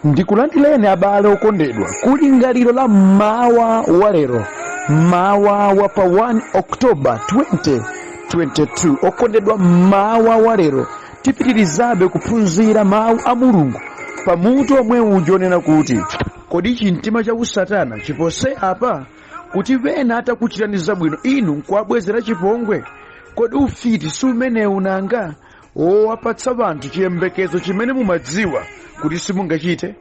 Ndikulandireni abale okondedwa kulingaliro la mmawa wa lero, mmawa wa pa 1 October 2022. Okondedwa, mmawa wa lero tipitirizabe kuphunzira mawu a Mulungu pamutu omwe uja onena kuti kodi chimtima cha usatana chipose apa, kuti wena atakuchitani zabwino inu nkuwabwezera chipongwe? Kodi ufiti si umenewu nanga, wowapatsa wanthu chiyembekezo chimene mumadziwa kuti simungachite?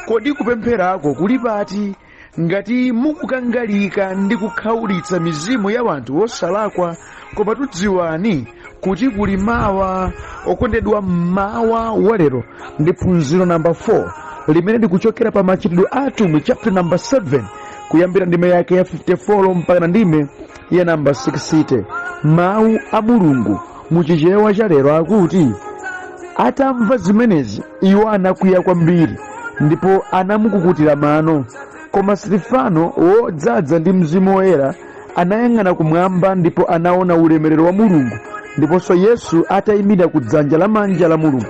Kodi kupempherako kuli pati ngati mukukangalika ndi kukhaulitsa mizimu ya wanthu wosalakwa? Koma tudziwani kuti kuli mawa. Okondedwa, mmawa wa lero ndi phunziro namba 4 limene likuchokera pa Machitidwe a Atumwi chapter namba 7, kuyambira ndime yake ya 54 mpaka ndime ya namba 60. Mawu a Mulungu muchichewa cha lero akuti, atamva zimenezi iwo anakwiya kwambiri ndipo anamukukutira mano. Koma Stefano, wodzaza ndi Mzimu Woyera, anayang'ana kumwamba ndipo anaona ulemerero wa Mulungu ndiponso Yesu atayimira ku dzanja lamanja la Mulungu.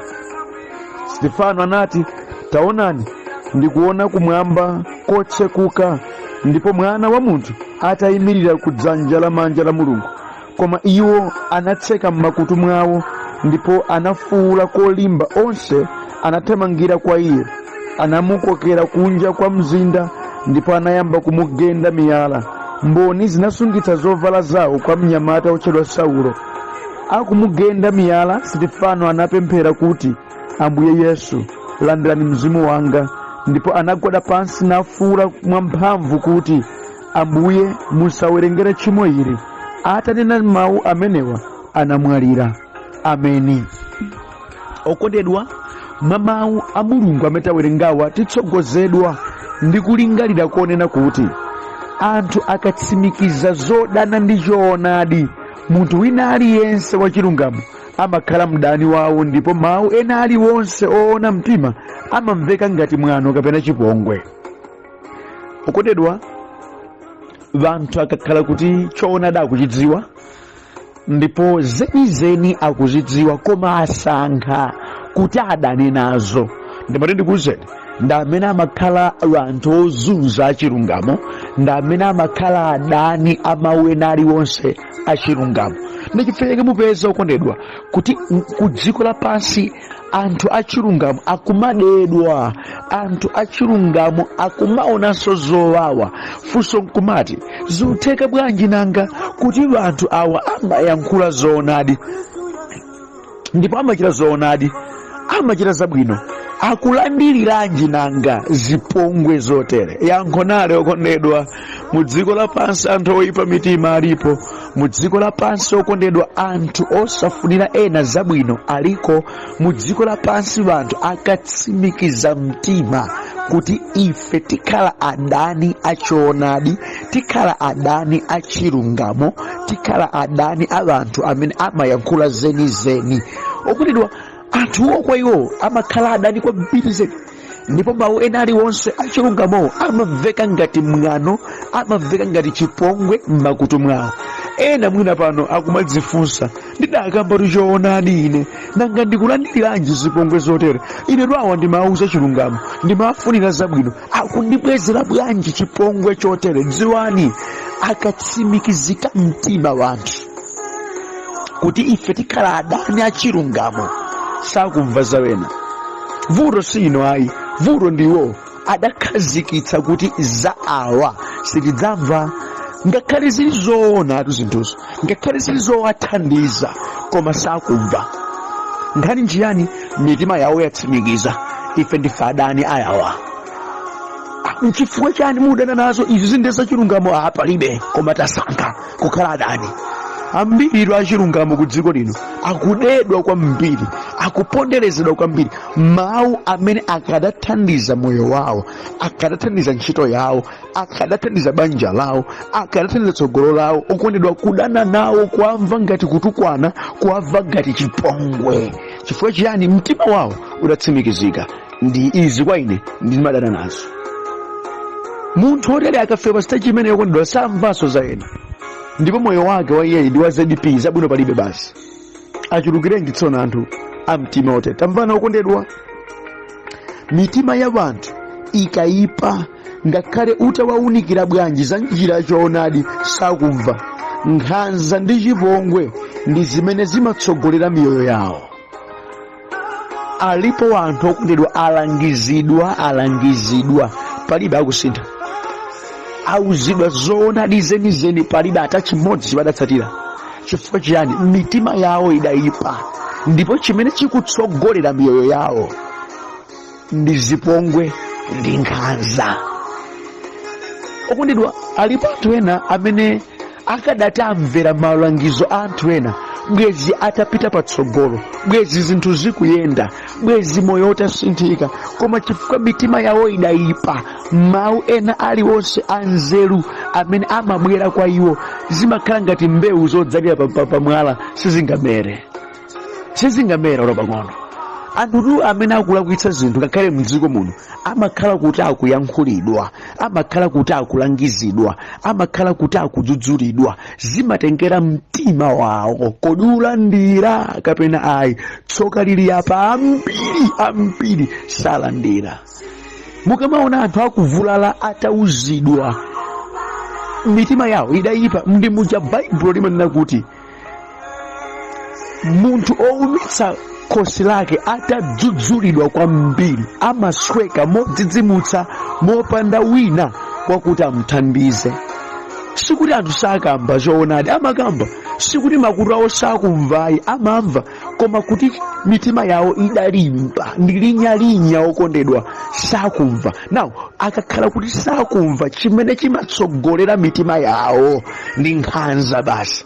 Stefano anati, taonani, ndikuona kumwamba kotsekuka ndipo Mwana wa munthu atayimirira ku dzanja lamanja la Mulungu. Koma iwo anatseka m'makutu mwawo ndipo anafuwula kolimba. Onse anathamangira kwa iye, anamukokera kunja kwa mzinda ndipo anayamba kumugenda miyala. Mboni zinasungitsa zovala zawo kwa mnyamata otchedwa Saulo. Akumugenda miyala, Stefano anapemphera kuti, Ambuye Yesu, landirani mzimu wanga. Ndipo anagwada pansi nafuwula mwamphamvu kuti, Ambuye, musawerengere tchimo ili. Atanena mawu amenewa anamwalira. Ameni. Okondedwa, mwa mawu a Mulungu amene tawerengawa titsogozedwa ndi kulingalira konena kuti anthu akatsimikiza zodana ndi choonadi, munthu wina aliyense wachilungamo amakhala mdani wawo, ndipo mawu ena aliwonse oona mtima amamveka ngati mwano kapena chipongwe. Okondedwa, anthu akakhala kuti choonadi akuchidziwa ndipo zenizeni akuzidziwa, koma asankha kuti adane nazo, ndimati ndikuwuzeni, ndi amene amakhala anthu ozunza achilungamo, ndi amene amakhala adani a mawu ena aliwonse achilungamo. Ndichifukwa chake mupeza, okondedwa, kuti ku dziko lapansi anthu achilungamo akumadedwa, anthu achilungamo akumaonanso zowawa. Funso nkumati, zikutheka bwanji nanga kuti anthu awa amayankhula zoonadi ndipo amachita zoonadi, amachita zabwino, akulandiriranji nanga zipongwe zotere? Yankho nale, okondedwa, mu dziko lapansi anthu oyipa mitima alipo. Mu dziko lapansi, okondedwa, anthu osafunira ena zabwino aliko. Mu dziko lapansi anthu akatsimikiza mtima kuti ife tikhala adani achoonadi, tikhala adani achilungamo, tikhala adani a anthu amene amayankhula zenizeni, okondedwa, anthuwo kwa iwo amakhala adani kwambiri zedi, ndipo mawu ena aliwonse achilungamowo amamveka ngati mwano, amamveka ngati chipongwe m'makutu mwawo. Ena mwina pano akumadzifunsa, ndidakamba choonadi ine, nanga ndikulandiriranji zipongwe zotere? Ine awa ndimawauza chilungamo, ndimawafunira zabwino, akundibwezera bwanji chipongwe chotere? Dziwani, akatsimikizika mtima wanthu kuti ife tikhala adani achilungamo, sakumva za wena. Vuto si ino ayi, vuto ndiwo adakhazikitsa kuti za awa sitidzamva, ngakhale zili zoonatu zinthuzo, ngakhale zili zowathandiza, koma sakumva. Nkhani nchiyani? Mitima yawo yatsimikiza, ife ndife adani ayawa. Nchifukwa chani mudana nazo izi? Zinde zachilungamo palibe, koma tasankha kukhala adani. Ambiri achilungamo ku dziko lino akudedwa kwambiri, akuponderezedwa kwambiri. Mawu amene akadathandiza moyo wawo, akadathandiza ntchito yawo, akadathandiza banja lawo, akadathandiza tsogolo lawo, okondedwa, kudana nawo, kuamva ngati kutukwana, kuamva ngati chipongwe. Chifukwa chiyani? Mtima wawo udatsimikizika ndi izi, kwa ine ndimadana nazo. Munthu wotere akafika pa stage imene, okondedwa, samvanso za ena, ndipo moyo wake wa iyeyi ndi wa ZP, zabwino palibe basi. Achulukirenji tsono anthu a mtima otere? Tamvana, okondedwa, Mitima ya wanthu ikayipa, ngakhale utawaunikira bwanji za njira yachoonadi, sakumva. Nkhanza ndi chipongwe ndi zimene zimatsogolera miyoyo yawo. Alipo anthu okondedwa, alangizidwa, alangizidwa, palibe akusintha. Auzidwa zoonadi zenizeni, palibe ata chimodzi chimadatsatira. Chifukwa chiyani? Mitima yawo idayipa, ndipo chimene chikutsogolera miyoyo yawo ndi zipongwe ndi nkhanza. Okondedwa, alipo anthu ena amene akadati amvera malangizo a anthu ena, bwezi atapita patsogolo, bwezi zinthu zikuyenda, bwezi moyo utasinthika. Koma chifukwa mitima yawo idayipa, mawu ena aliwonse anzeru amene amabwera kwa iwo zimakhala ngati mbewu zodzalira pamwala, sizingamere, sizingamere olo pang'ono. Anthutu amene akulakwitsa zinthu ngakhale mdziko muno amakhala kuti akuyankhulidwa, amakhala kuti akulangizidwa, amakhala kuti akudzudzulidwa. Zimatengera mtima wawo, kodi ulandira kapena ayi? Tsoka lili apa, ambiri ambiri salandira. Mukamaona anthu akuvulala atauzidwa, mitima yawo idayipa. Ndi muja Baibulo limanena kuti munthu owumitsa khosi lake atadzudzulidwa kwambiri amasweka modzidzimutsa, mopanda wina wakuti amuthandize. Sikuti anthu sakamba choonadi, amakamba. Sikuti makutu awo sakumvayi, amamva, koma kuti mitima yawo idalimba ndi linyalinya, okondedwa, sakumva. Now akakhala kuti sakumva, chimene chimatsogolera mitima yawo ndi nkhanza basi.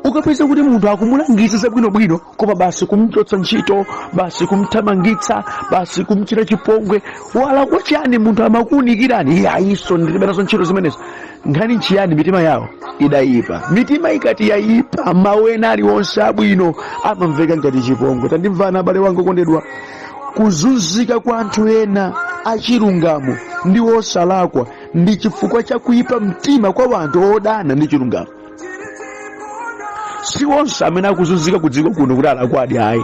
Ukapeza kuti munthu akumulangiza zabwinobwino, koma basi kumchotsa ntchito, basi kumthamangitsa, basi kumchita chipongwe. Walakwa chani munthu? Amakuunikirani. Iye ayiso, ndilibe nazo ntchito zimenezo. Nkhani nchiyani? Mitima yawo idayipa. Mitima ikati yayipa, mawu ena aliwonse abwino amamveka ngati chipongwe. Tandimvana, abale wanga okondedwa, kuzunzika kwa anthu ena achilungamo ndi osalakwa ndi chifukwa cha kuyipa mtima kwa wanthu odana ndi chilungamo. Si onse amene akuzunzika ku dziko kuno kuti alakwadi, ayi.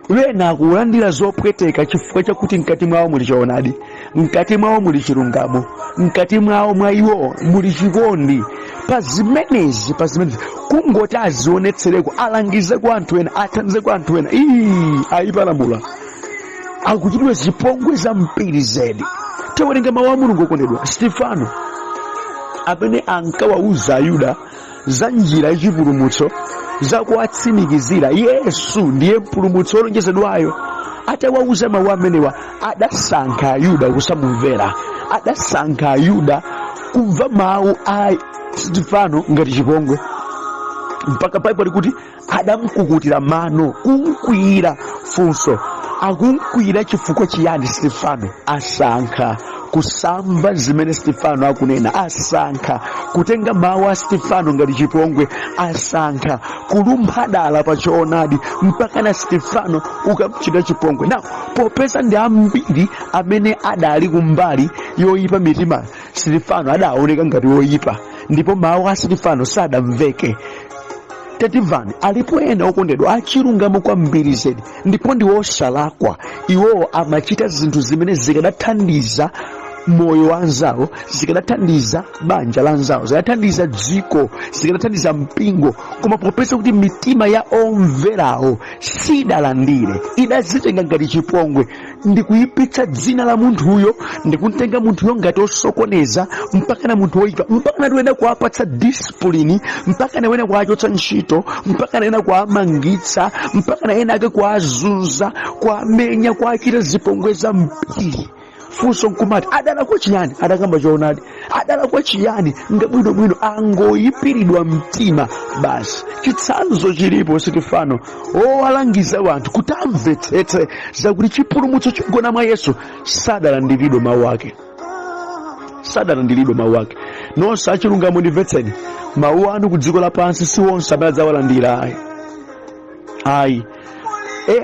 Wena akulandira zopweteka chifukwa chakuti mkati mwawo muli choonadi, mkati mwawo muli chilungamo, mkati mwawo mwa iwo muli chikondi. Pa zimenezi kungoti azionetsereko, alangize kwa anthu ena, athandize kwa anthu ena, ii, ayipalamula, akuchitidwa zipongwe zambiri zedi. Tawerenga mawu a Mulungu, okondedwa. Stefano amene ankawauza Ayuda za njira yachipulumutso, za kuwatsimikizira Yesu ndiye mpulumutsi wolonjezedwayo, atawauza mawu amenewa, adasankha Ayuda kusamumvera, adasankha Ayuda kumva mawu a Stefano ngati chipongwe, mpaka Baibulo likuti adamkukutira mano, kumkwiyira. Funso, akumkwiyira chifukwa chiyani Stefano? Asankha kusamva zimene Stefano akunena, asankha kutenga mawu a Stefano ngati chipongwe, asankha kulumpha dala pa choonadi, mpaka na Stefano ukamchita chipongwe. Now popeza ndi ambiri amene adali kumbali yoyipa mitima, Stefano adaoneka ngati woyipa ndipo mawu a Stefano sadamveke. Tatimvani, alipo ena okondedwa achilungamo kwambiri zedi ndipo ndi osalakwa. Iwowo amachita zinthu zimene zikadathandiza moyo wa anzawo, zikadathandiza banja la anzawo, zikadathandiza dziko, zikadathandiza mpingo, koma popeza kuti mitima ya omverawo sidalandire, idazitenga ngati chipongwe ndikuyipitsa dzina la munthuyo, ndikumtenga munthuyo ngati osokoneza, mpaka na munthu woyipa, mpaka na wena kuwapatsa discipline, mpaka na wena kuwachotsa ntchito, mpaka na ena kuwamangitsa, mpaka na ena ake kuwazunza, kuwamenya, kuwachita zipongwe zambiri. Funso nkumati, adalakwa chiyani? Adakamba choonadi. Adalakwa chiyani? Ngabwinobwino, angoyipiridwa mtima basi. Chitsanzo chilipo, Sitifano owalangiza wanthu kuti amvetsetse zakuti chipulumutso chigona mwa Yesu, sadalandiridwe mawu ake, sadalandiridwe mawu ake. Nonse achilungamo, ndimvetseni, mawu anu ku dziko lapansi si onse amene adzawalandira, ayi, ayi.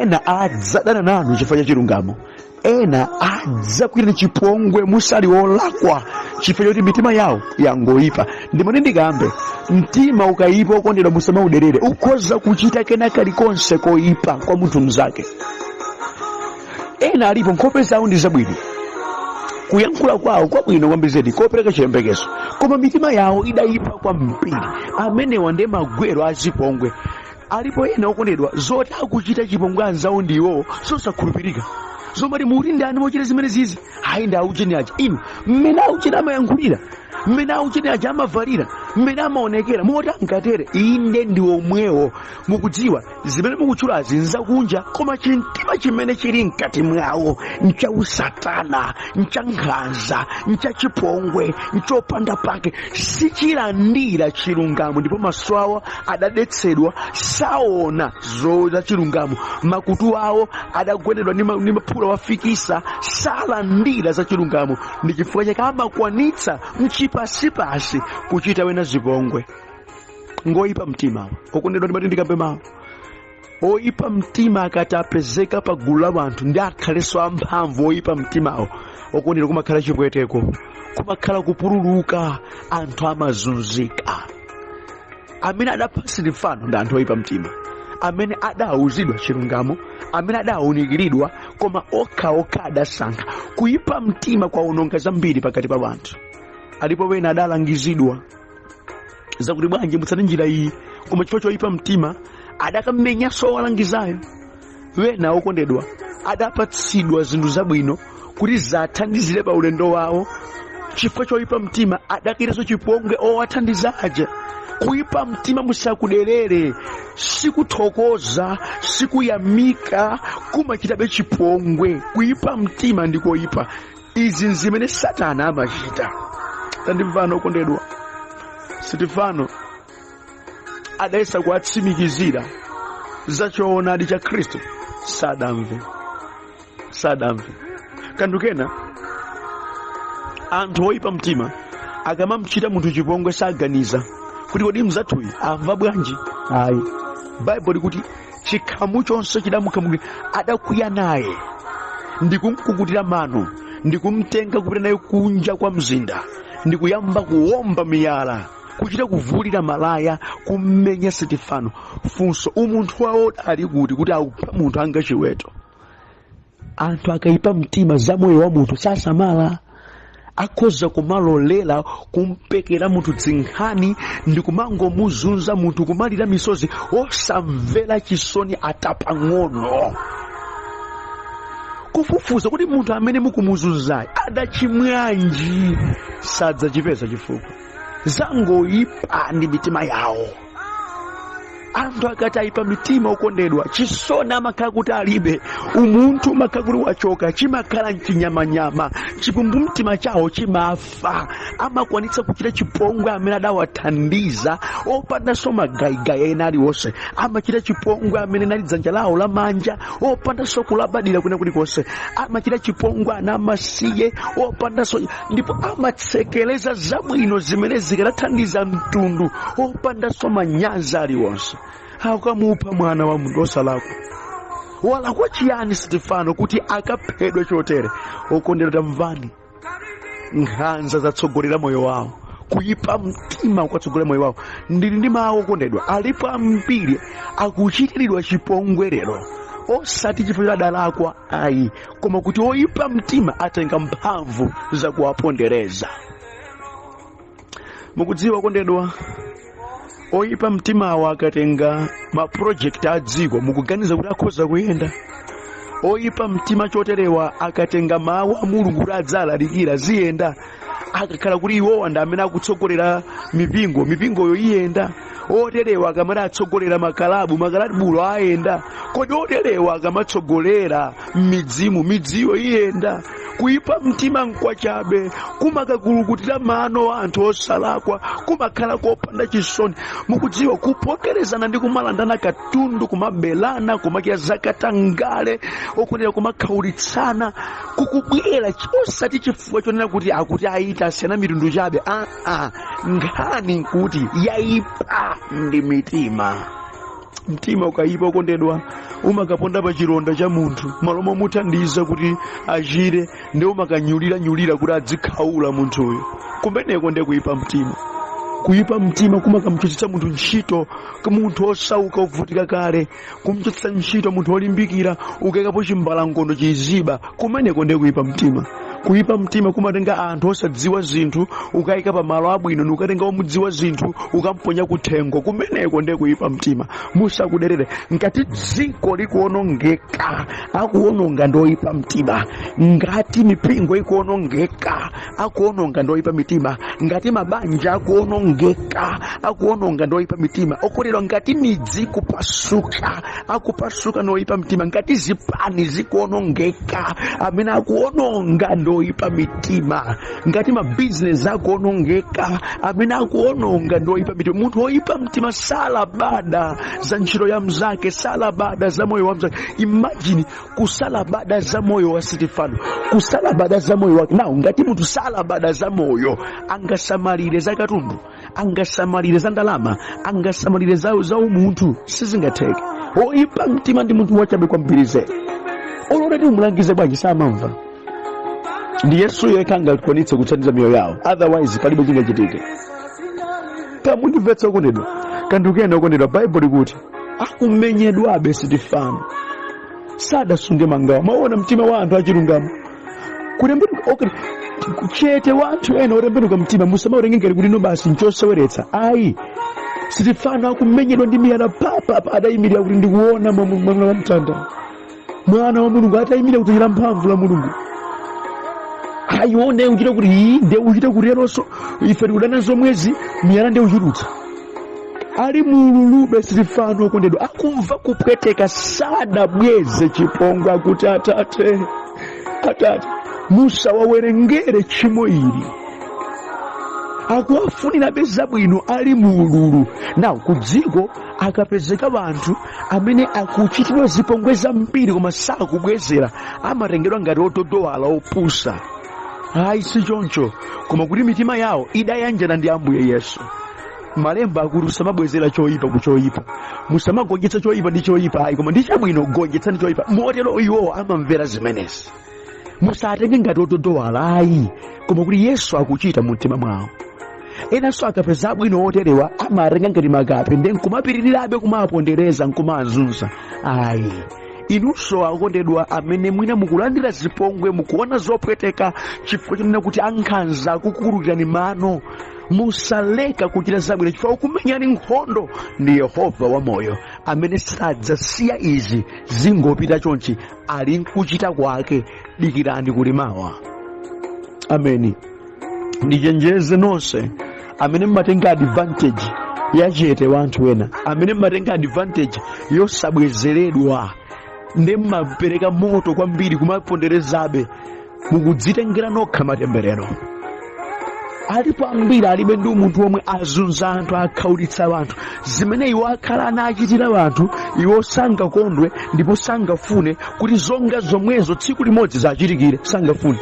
Ena adzadana nanu chifukwa cha chilungamo, ena adzakuchitani chipongwe musali olakwa chifukwa choti mitima yawo yangoyipa. Ndimene ndikambe, mtima ukayipa, okondedwa, musamauderere, ukhoza kuchita kena kalikonse koyipa kwa munthu mnzake. Ena alipo nkhope zawo ndi zabwino, kuyankhula kwawo kwabwino kwambiri zedi, kopereka chiyembekezo, koma mitima yawo idayipa kwambiri. Amenewa ndiye magwero a zipongwe. Alipo ena okondedwa, zoti akuchita chipongwe anzawo ndi iwowo zosakhulupirika, zomati muti ndani mochita zimene zizi? Hayi, ndi aucheni aja. Inu, mmene aucheni amayankhulira, mmene aucheni aja amavalira, mmene amaonekera, moti angatere? Inde, ndi omwewo. Mukudziwa zimene mukutchulazi nzakunja, koma chimtima chimene chili mkati mwawo nchausatana, nchankhanza, nchachipongwe, nchopanda pake, sichilandira chilungamo. Ndipo maso awo adadetsedwa, saona za chilungamo. Makutu awo adagwededwa ndi maphula wafikisa, salandira za chilungamo. Ndi chifukwa chake amakwanitsa mchipasipasi kuchita wena zipongwe. Ngoyipa mtima awa. Okondedwa, ndimati ndikambe mawu. Oyipa mtima akati apezeka pa gulu la anthu ndi akhalenso amphamvu oyipa mtimawo, okondedwa, kumakhala chipweteko, kumakhala kupululuka, anthu amazunzika. Amene adapha Sitifano ndi anthu oyipa mtima, amene adawuzidwa chilungamo, amene adawunikiridwa, koma okhaokha adasankha kuyipa mtima. Kwaononga zambiri pakati pa anthu. Alipo wena adalangizidwa zakuti bwanji mutsate njira iyi, koma chifukwa choyipa mtima adakamenyanso walangizayo. Wena okondedwa adapatsidwa zinthu zabwino kuti zathandizire pa ulendo wawo, chifukwa choyipa mtima adakiranso chipongwe owathandiza aja. Kuyipa mtima musakuderere, sikuthokoza, sikuyamika, kumachitabe chipongwe. Kuyipa mtima ndikoyipa. Izi nzimene Satana amachita. Tandimvani okondedwa, Sitifano adayesa kuwatsimikizira za choonadi cha Khristu, sadamve, sadamve. Kanthu kena, anthu oyipa mtima akamamchita munthu chipongwe saganiza kuti kodi mzathuyu amva bwanji, ayi. Baibulo likuti chikhamu chonse chidamukhamukira, adakwiya naye ndikumkukutira mano, ndikumtenga kupita naye kunja kwa mzinda, ndikuyamba kuwomba miyala, kuchita kuvulira malaya, kummenya Sitifano. Funso, umunthu wawo ali kuti, kuti akupha munthu anga chiweto? Anthu akayipa mtima za moyo wa munthu sasamala, akhoza kumalolera kumpekera munthu dzinkhani ndi kumangomuzunza munthu, kumalira misozi, osamvera chisoni atapang'ono kufufuza kuti munthu amene mukumuzunzayi adachimwanji. Sadzachipeza chifukwa zangoyipa ndi mitima yawo. Anthu akati ayipa mitima, okondedwa, chisoni amakhala kuti alibe, umunthu umakhala kuti wachoka, chimakhala mchinyamanyama, chikumbumtima chawo chimafa. Amakwanitsa kuchita chipongwe amene adawathandiza opandanso magayigayi ena aliwonse. Amachita chipongwe amene nali dzanja lawo lamanja opandanso kulabadira kwina kulikonse. Amachita chipongwe ana amasiye opandanso, ndipo amatsekereza zabwino zimene zikanathandiza mtundu opandanso manyazi aliwonse. Akamupha mwana wa munthu osalakwa. Walakwa chiyani Sitifano kuti akaphedwe chotere? Okondedwa, tamvani, nkhanza zatsogolera moyo wawo, kuyipa mtima kwatsogolera moyo wawo. Ndili ndi mawu okondedwa, alipo ambiri akuchitiridwa chipongwe lero, osati chifukwa adalakwa ayi, koma kuti oyipa mtima atenga mphamvu zakuwapondereza. Mukudziwa okondedwa, oyipa mtimawo akatenga mapurojekiti a dziko, mukuganiza kuti akhoza kuyenda? Oyipa mtima choterewa akatenga mawu a Mulungu kuti adzalalikira, ziyenda? Akakhala kuti iwowa ndi amene akutsogolera mipingo, mipingoyo iyenda? Oterewa akamati atsogolera makalabu, makalabulo ayenda? Kodi oterewa akamatsogolera m'midzimu, midziyo iyenda? Kuyipa mtima nkwachabe, kumakakulukutira mano anthu osalakwa, kumakhala kopanda chisoni. Mukudziwa, kuponderezana ndi kumalandana katundu, kumabelana, kumachita zakatangale, okondedwa, kumakhaulitsana, kukubwera osati chifukwa chonena kuti akuti ayita asiyana mitundu chabe, aa. Nkhani nkuti yayipa ndi mitima. Mtima ukayipa, okondedwa, umakaponda pa chilonda cha munthu, malo momuthandiza kuti achire, ndi umakanyuliranyulira kuti adzikhaula munthuyo. Kumeneko ndiye kuyipa mtima. Kuyipa mtima kumakamchotsetsa munthu ntchito, munthu osauka ovutika kale, kumchotsetsa ntchito munthu olimbikira, ukayikapo chimbalangondo chiziba. Kumeneko ndiye kuyipa mtima. Kuyipa mtima kumatenga anthu osadziwa zinthu ukayika pa malo abwino, nukatenga omudziwa zinthu ukamponya kuthengo. Kumeneko ndiye kuyipa mtima. Musakuderere. Ngati dziko likuonongeka, akuononga ndi oyipa mtima. Ngati mipingo ikuonongeka, akuononga ndi oyipa mitima. Ngati mabanja akuonongeka, akuononga ndi oyipa mitima. Okondedwa, ngati midzi ikupasuka, akupasuka ndi oyipa mtima. Ngati zipani zikuonongeka, amene akuononga ndi oyipa mitima. Ngati mabizinesi akuonongeka, amene akuononga ndi oyipa mitima. Munthu oyipa mtima salabada za ntchito ya mzake, salabada za moyo wa mzake. Imagine kusalabada za moyo wa Sitifano, kusalabada za moyo wake. Nawo ngati munthu salabada za moyo, angasamalire za katundu, angasamalire za ndalama, angasamalire za umunthu? Sizingatheke. Oyipa mtima ndi munthu wachabe kwambiri zedi. Ololeti umulangize bwanji, samamva. Ndi Yesu yekha angakwanitse kuthandiza miyoyo yawo, otherwise palibe chingachitike. Kamundimvetsa, okondedwa? Kandukena, okondedwa, Baibulo likuti akumenyedwabe Sitifano sadasunge mangawa. Mwaona mtima wa anthu achilungamo kutembenuka, okay, chete wa anthu ena otembenuka mtima musamawerenge ngati kuti no basi nchoseweretsa, ayi. Sitifano akumenyedwa ndi miyala papapa, adayimirira kuti ndikuona mwana wa mtanda, mwana wa Mulungu, atayimirira kudzanja mphamvu la Mulungu. Ayione uchite kuti iyi nde uchite kuteronso, ife tikudana zomwezi, miyala nde uchulutsa. Ali mululube Sitifano, okondedwa, akumva kupweteka, sadabweze chipongwe, akuti, "Atate, Atate, musawawerengere tchimo ili." Akuwafunirabe zabwino ali mululu. Nawo ku dziko akapezeka anthu amene akuchitidwa zipongwe zambiri koma sakubwezera, amatengedwa ngati otodowala, opusa. Ayi, si choncho, koma kuti mitima yawo idayanjana ndi Ambuye Yesu. Malemba akuti musamabwezera choyipa ku choyipa, musamagonjetsa choyipa ndi choyipa, ayi, koma ndi chabwino gonjetsani choyipa. Motero iwowo amamvera zimenezi. Musatenge ngati otodowala, ayi, koma kuti Yesu akuchita mu mtima mwawo. Enanso akapeza abwino oterewa amatenga ngati makape, ndi nkumapitirirabe kumapondereza, nkumazunza. Ayi, inunso akondedwa amene mwina mukulandira zipongwe, mukuona zopweteka chifukwa chonena kuti ankhanza akukukulukirani mano, musaleka kuchita zabwino, chifukwa ukumenyani nkhondo ndi Yehova wamoyo amene sadzasiya izi zingopita chonchi. Ali nkuchita kwake. Dikirani kulimawa. Ameni. Ndichenjeze nonse amene mmatenga advantage ya chete wa anthu ena, amene mmatenga advantage yosabwezeredwa ndi mmapereka moto kwambiri kumaponderezabe, mukudzitengera nokha matemberero. Alipo ambiri alibe ndi umunthu omwe, azunza anthu, akhaulitsa anthu. Zimene iwo akhala anachitira anthu, iwo sangakondwe ndipo sangafune kuti zonga zomwezo tsiku limodzi zachitikire, sangafune.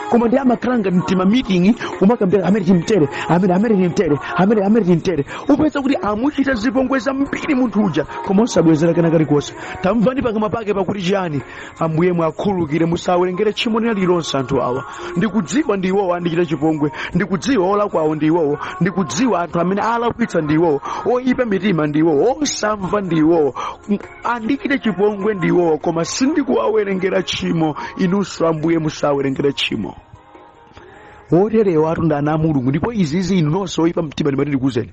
Koma ndi amakhala ngati mtima meeting kumakambira amene timtere, amene timtere, amene timtere. Upeza kuti amuchita zipongwe zambiri munthu uja koma osabwezera kena kalikonse. Tamvani pakamwa pake pakuti chiyani? "Ambuye, mwakhululukire, musawerengere tchimo lina lililonse anthu awa. Ndikudziwa ndi iwowo andichita chipongwe, ndikudziwa olakwawo ndi iwowo, ndikudziwa anthu amene alakwitsa ndi iwowo, oyipa mitima ndi iwowo, osamva ndi iwowo, andichite chipongwe ndi iwowo, koma sindikuwawerengera tchimo. Inunso Ambuye musawerengere tchimo." Woterewa atu ndi ana a Mulungu. Ndipo izizi, inu nonse oyipa mtima, ndimati ndikuwuzeni,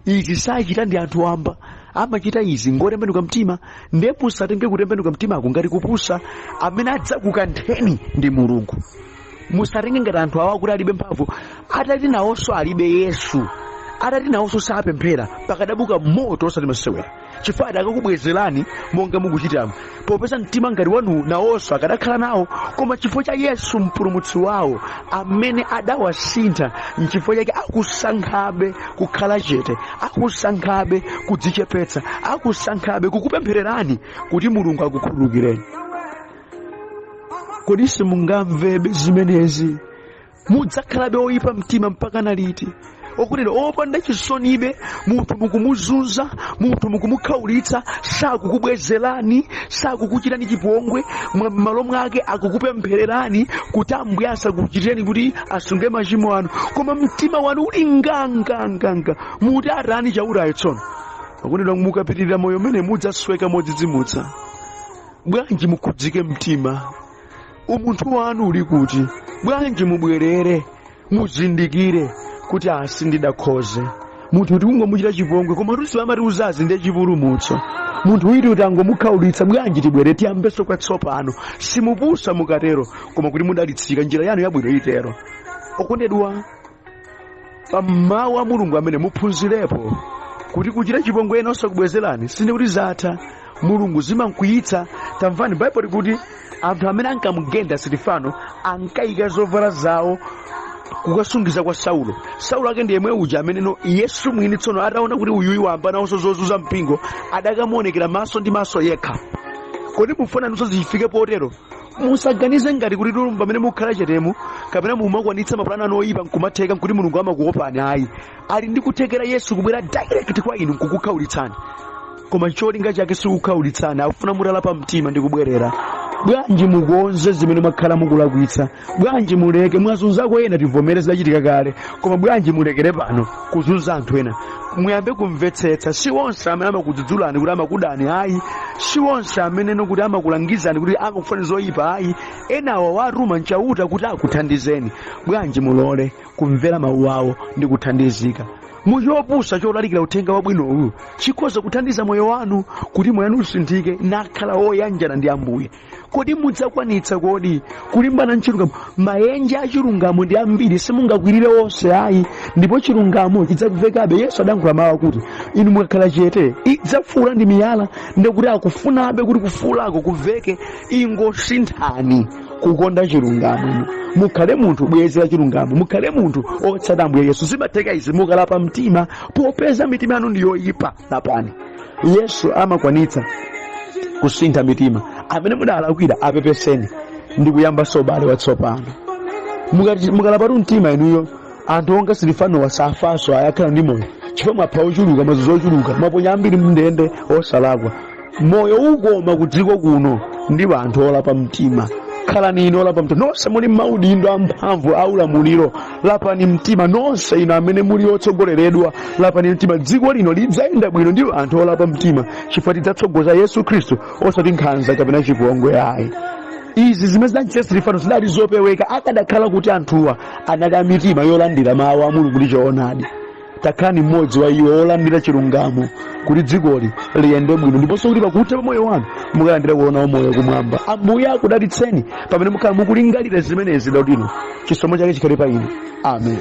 izi sachita ndi anthu wamba, amachita izi ngotembenuka mtima. Ndiye musatenge kutembenuka mtimako ngati kupusa. Amene adzakukantheni ndi Mulungu. Musatenge ngati anthu awa kuti alibe mphamvu. Atati nawonso alibe Yesu, atati nawonso sapemphera, pakadabuka moto osati masewera, chifukwa adakakubwezerani monga mukuchitamo. Popeza mtima ngati wanu nawonso akadakhala nawo, koma chifukwa cha Yesu mpulumutsi wawo amene adawasintha, nchifukwa chake akusankhabe kukhala chete, akusankhabe kudzichepetsa, akusankhabe kukupemphererani kuti Mulungu akukhululukireni. Kodi simungamvebe zimenezi? Mudzakhalabe oyipa mtima mpaka na liti? Okondedwa, opanda chisonibe, munthu mukumuzunza, munthu mukumukhaulitsa, sakukubwezerani, sakukuchitani chipongwe, m'malo mwake akukupemphererani kuti Ambuye asakuchitireni, kuti asunge machimo anu, koma mtima wanu uli nganganganga. Muti atani Chautayo tsono? Okondedwa, mukapitirira moyo umene mudzasweka modzidzimutsa. Bwanji mukhudzike mtima? Umunthu wanu uli kuti? Bwanji mubwerere, muzindikire kuti asi ndidakhoze munthu kuti kungomuchita chipongwe, koma tusi amati uzazi ndiye chipulumutso. Munthu witi kuti angomukhaulitsa, bwanji tibwere tiyambenso kwatsopano? Simupusa mukatero, koma kuti mudalitsika, njira yanu yabwino itero. Okondedwa, pamawu a Mulungu amene muphunzirepo kuti kuchita chipongwe ena osakubwezerani sinde kuti zatha. Mulungu zimamkwiyitsa. Tamvani, Baibulo likuti anthu amene ankamugenda Sitifano ankayika zovala zawo kukasungiza kwa Saulo. Saulo ake ndi yemwe uja ameneno Yesu mwini tsono ataona kuti uyuyu wamba nawonso zozunza mpingo, adakamuonekera maso ndi maso yekha. Kodi mufuna nunso zifike potero? Musaganize ngati kuti tulu pamene mukhala chetemu kapena mumakwanitsa mapulani anu oyipa nkumatheka nkuti Mulungu amakuopani, ayi. Ali ndi kuthekera Yesu kubwera direct kwa inu nkukukhaulitsani, koma cholinga chake sikukhaulitsani, akufuna mutalapa mtima ndi kubwerera. Bwanji mukonze zimene mwakhala mukulakwitsa? Bwanji muleke? Mwazunzako ena, tivomere, zidachitika kale, koma bwanji mulekere pano kuzunza anthu ena? Muyambe kumvetsetsa, si onse amene amakudzudzulani kuti amakudani, ayi. Si onse ameneno kuti amakulangizani kuti amakufani zoyipa, ayi. Enawa watuma nchauta kuti akuthandizeni. Bwanji mulole kumvera mawu awo ndi kuthandizika? Muchopusa cholalikira uthenga wabwinowu chikhoza kuthandiza moyo wanu kuti moyo wanu usinthike nakhala woyanjana ndi Ambuye. Kodi mudzakwanitsa kodi kulimbana nchilungamo? Maenje a chilungamo ndi ambiri, simungakwirire onse, ayi, ndipo chilungamo chidzamvekabe. Yesu adankhula mawu akuti inu mukakhala chete idzafuula ndi miyala, ndikuti akufunabe kuti kufuulako kumveke. Ingosinthani kukonda chilungamo, inu mukhale munthu bwezi la chilungamo, mukhale munthu otsata Ambuye Yesu. Zimatheka izi mukalapa mtima. Popeza mitima yanu ndi yoyipa, lapani. Yesu amakwanitsa kusintha mitima. Amene mudalakwira apepeseni ndi kuyambanso ubale watsopano. Mukalapatu mtima inuyo, anthu onga Sitifanowa safanso, ayakhala ndi moyo, chifukwa mwapha ochuluka, mazunzo ochuluka, mwaponya ambiri mndende osalakwa. Moyo ukoma ku dziko kuno ndi anthu olapa mtima. Khalani inu olapa mtima. Nonse muli maudindo amphamvu aulamuliro, lapani mtima. Nonse inu amene muli otsogoleredwa, lapani mtima. Dziko lino lidzayenda bwino ndi anthu olapa mtima, chifukwa tidzatsogoza Yesu Khristu, osati nkhanza kapena chipongwe, ayi. Izi zimene zidachita Sitifano zidali zopeweka akadakhala kuti anthuwa anali amitima yolandira mawu a Mulungu ndi choonadi. Takhalani mmodzi wa iwo olandira chilungamo kuti dzikoli liyende bwino, ndiponso kuti pakutha pa moyo wanu mukalandira kuona moyo kumwamba. Ambuye akudalitseni pamene mukhala mukulingalira zimenezi lero lino. Chisomo chake chikhale pa inu. Amen.